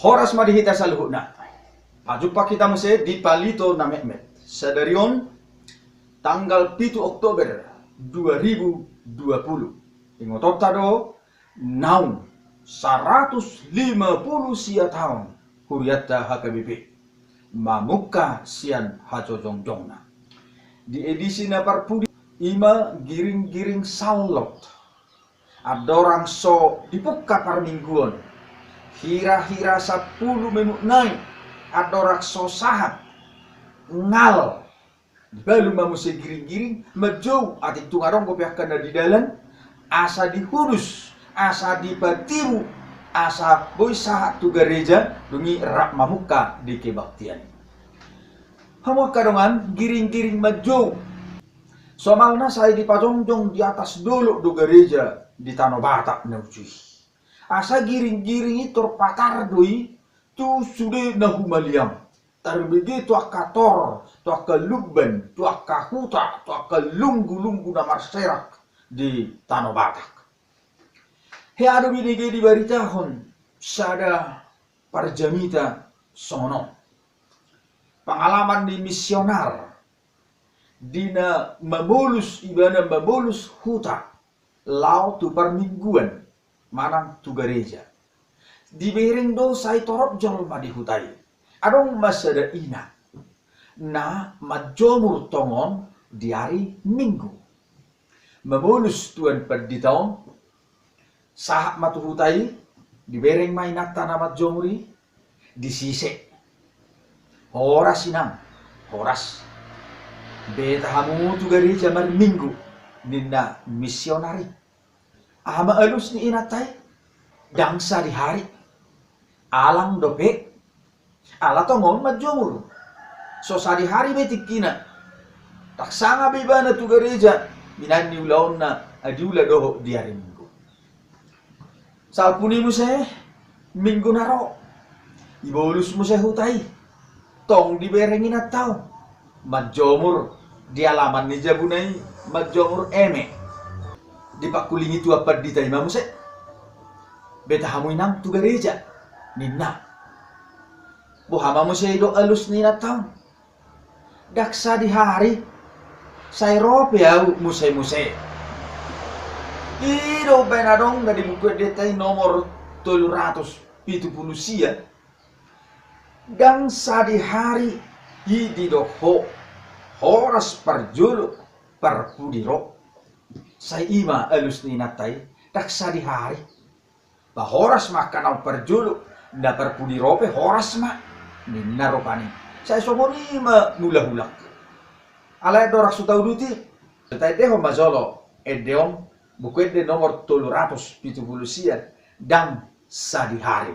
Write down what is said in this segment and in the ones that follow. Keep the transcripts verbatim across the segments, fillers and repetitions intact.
Horas ma di hita saluhutna. Pajumpang hita muse di Palito na Metmet. Sadari on tanggal pitu Oktober dua ribu dua puluh. Ingotonta do naung saratus lima pulu sia taon hurianta H K B P mamungka sian hajongjongjonganna. Di edisi na parpudi i ma giringgiring sallot. Andorang so dipungka parmingguon, hirahira sampulu menit nai, andorang so sahat, ngal, dibalu ma muse giringgiring, manjou, atik tung adong dope angka na di dalan, asa dihudus, asa dipatibu, asa boi sahat tu gareja, dung i rap mamungka di kebaktian. Hamu angka dongan, giringgiring manjou. Somalna sai dipajongjong di atas dolok do gareja di Tano Batak na uju i. Asa giringgiring i tor patar do i tu sude na humaliang. Tarbege tu angka tor, tu angka lumban, tu angka huta, tu angka lunggulunggu na marserak di Tano Batak. Hea do binege dibaritahon sada parjamita songon on. Pangalaman ni misionar di na mamolus, ibana mamolus huta laho tu parmingguan manang tu gareja. Dibereng do sai torop jolma di huta i. Adong ma sada ina na manjomur tongon di ari Minggu. Mamolus tuan pandita on, sahat ma tu huta i, dibereng ma inanta na manjomur i, disise. Horas inang, horas. Beta hamu tu gareja marminggu, ninna misionar i. Aha ma alus ni inanta i? Ndang sadihari. Alang dope. Ala tongon manjomur. So sadihari be tingkina. Ndang sanga be ibana tu gareja, binahen ni ulaonna, di ula dohot di ari Minggu. Salpu ni muse, Minggu na ro. Dibolus muse huta i. Tong dibereng inanta on. Manjomur di alaman ni jabuna i, manjomur eme. Dipangkulingi tuan pandita i ma muse. Beta hamu inang tu gareja, ninna. Boha ma muse didok alus ni inanta on? Ndang sadihari, sai ro pe au muse-muse. I do umbahen adong na di Buku Endenta i nomor tolu ratus pitu pulu sia. Ndang sadihari i didok ho, horas parjolo parpudi ro. Sai i ma alus ni inanta i, ndang sadihari. Ba horas ma angka naung parjolo, na parpudi ro pe horas ma, ninna rupani. Sai songon i ma mulak-ulak. Alai andorang so tauduti, taendehon ma jolo ende on, Buku Ende nomor tolu ratus pitu pulu sia, Ndang Sadihari.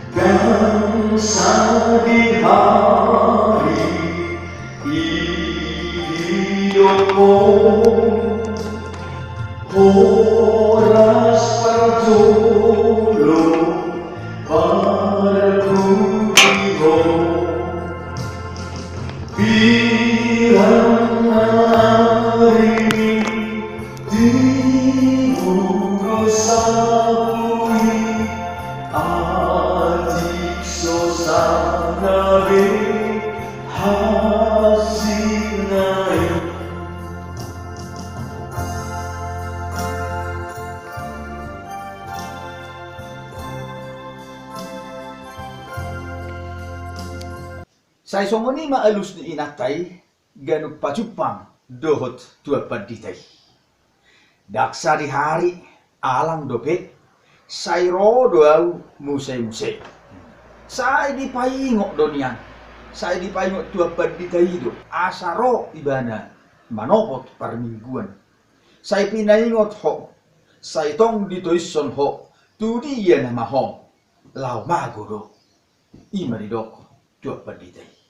Ndang sadihari i didok ho, horas parjolo parpudi ro. Pirang ari tibu do sapu i, atik so sanga be hasilna i. Sai songon i ma alus ni inanta i, ganup pajumpang dohot tuan pandita i. Ndang sadihari, alang dope, sai ro do au muse-muse. Sai dipaingot do nian, sai dipaingot tuan pandita i do, asa ro ibana manopot parmingguan. Sai pinaingot ho, sai tong ditoishon ho, tu dia nama ho, laho mago do. I ma didok tuan pandita i.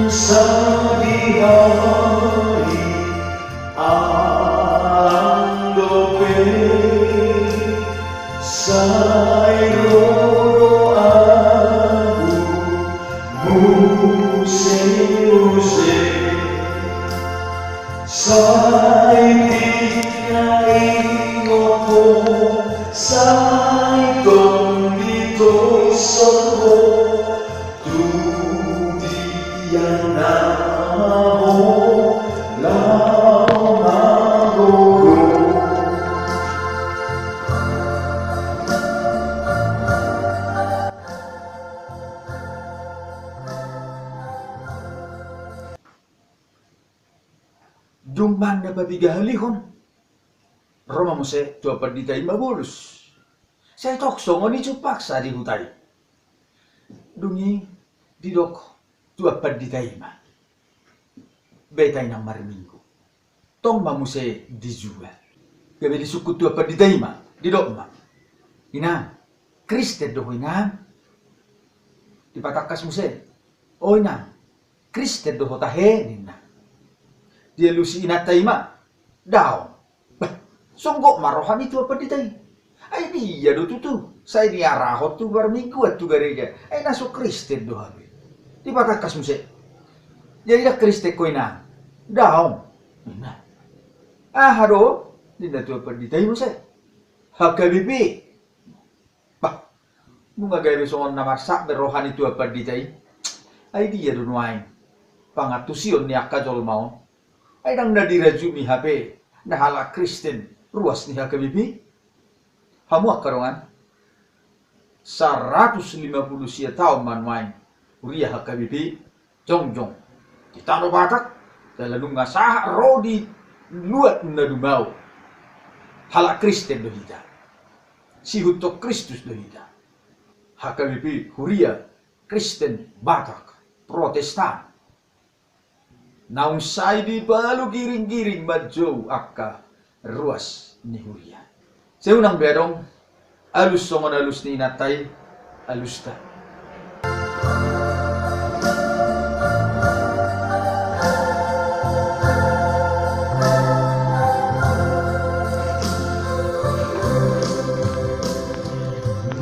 Sadihari alang dope sai ro do ahu muse-muse. Sai pinangido ho, sai tong ditoison ho, tu dia nama ho laho margogo. Dung manang na papiga halihon, ro ma muse tu ampandita i mabolus. Sai tong songon i jumpangsa di huta i. Dung i didok tu ampandita i ma, beta inang marminggu. Tong ma muse dijua. Gabe disungkun tu ampandita i ma, didok ma, inang, Kristen do ho inang? Dipatangkas muse, o inang, Kristen do ho tahe, ninna. Dialusi inanta i ma, daong. Bah, songgop ma roha ni tu ampandita i. Ai dia do tutu sai diarahon tu parmingguan tu gareja, ai na so Kristen do hape. Dipatangkas muse, jadi ndang Kristen ho inang? Daong, ninna. Aha do? Ninna tu ampandita i muse, H K B P. Bah, nunga gabe songon na marsak be roha ni tu ampandita i. Ai dia do nuaeng pangantusion ni angka jolma on? Ai ndang na dirajumi hape na halak Kristen ruas ni H K B P? Hamu angka dongan, saratus lima pulu sia taon ma nuaeng huria H K B P jongjong di tano Batak, jala nunga sahat ro di luat na dumao. Halak Kristen do hita, sihuthon Kristus do hita. H K B P, Huria Kristen Batak Protestan, naung sai dipalu giring-giring manjou angka ruas ni huria. Sai unang be adong alus songon alus ni inanta i, alusta.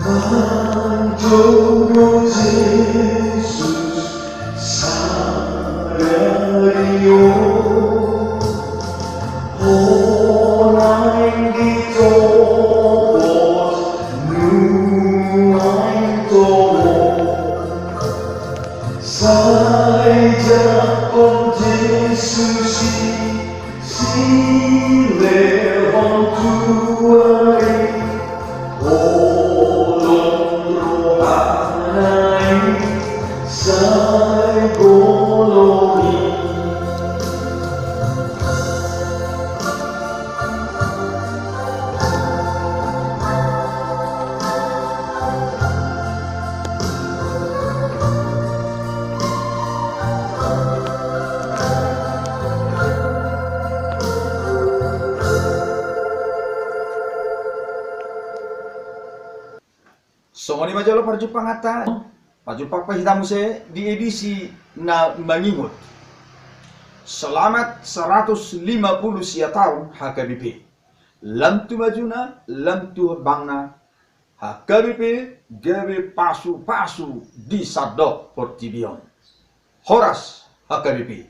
Manjou do Jesus sadari on, ho naeng ditopot nuaeng tongon. Sai jangkon Jesus i, silehon tu ari, holong rohana i sai bolon i. Songon i ma jolo parjumpanganta, pajumpang pe hita muse di edisi na mangingot selamat saratus lima pulu sia taon H K B P. Lam tu majuna, lam tu hombangna, H K B P gabe pasu-pasu di sandok portibi on. Horas H K B P.